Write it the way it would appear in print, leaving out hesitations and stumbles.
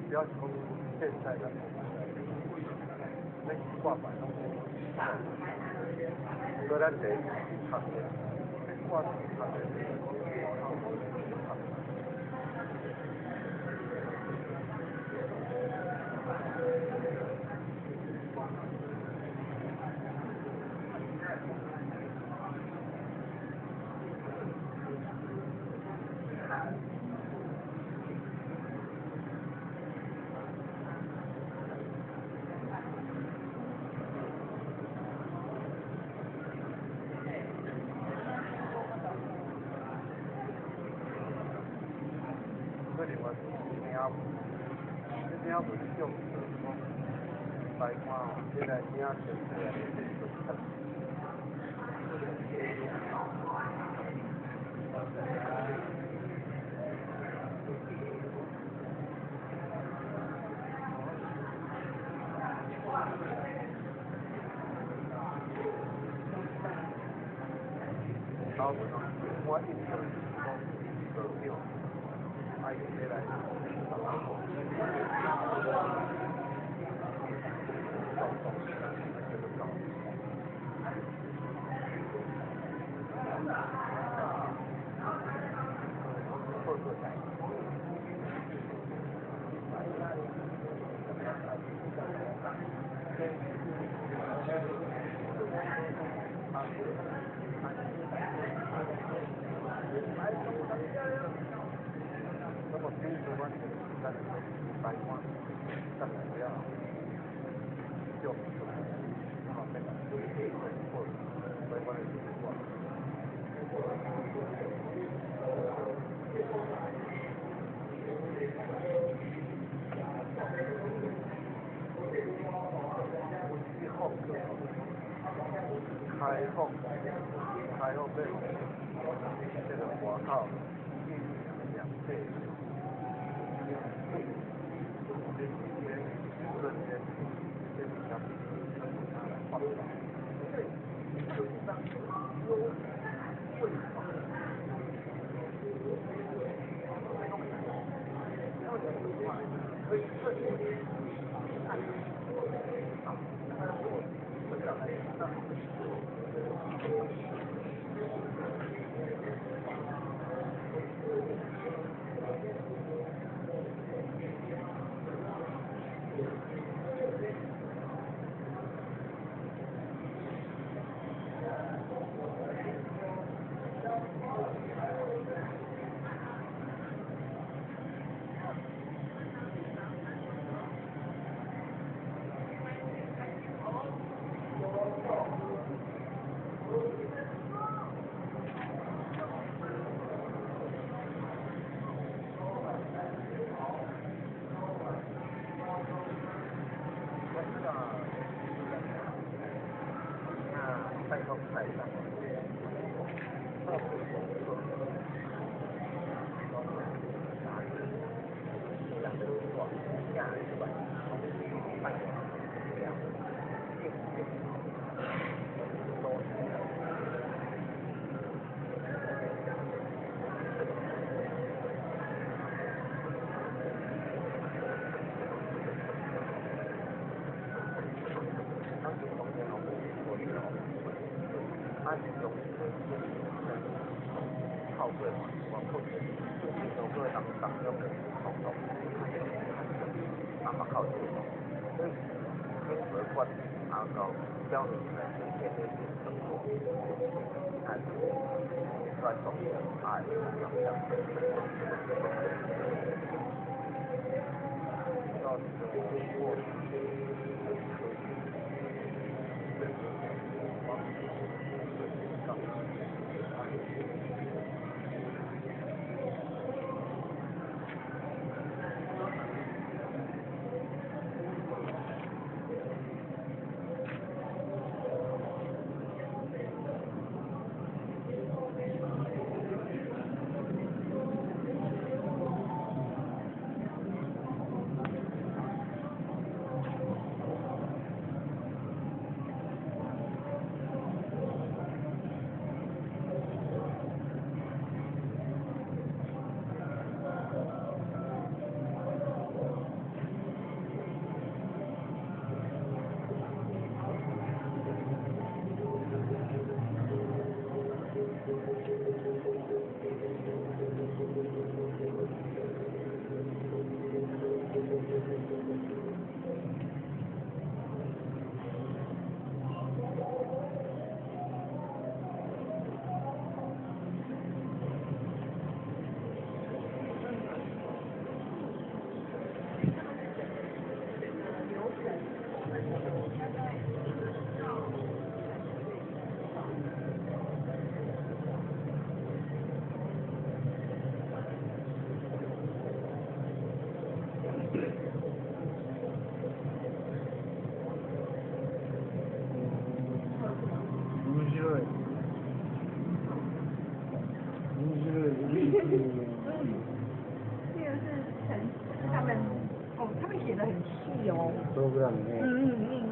主要是講現在咱咧掛牌攏是，所以咱第一讀的，我讀的。可另外領這領文種就是講台灣吼，這個領先這個。我印象是講道長愛起來，叫做教。那麼比如說，咱台灣上來了，就好那個，台灣的情況。開放，開放俾這個外口兩倍。嗯，這個是陳，是他們，哦，他們寫得很細哦。プログラムね。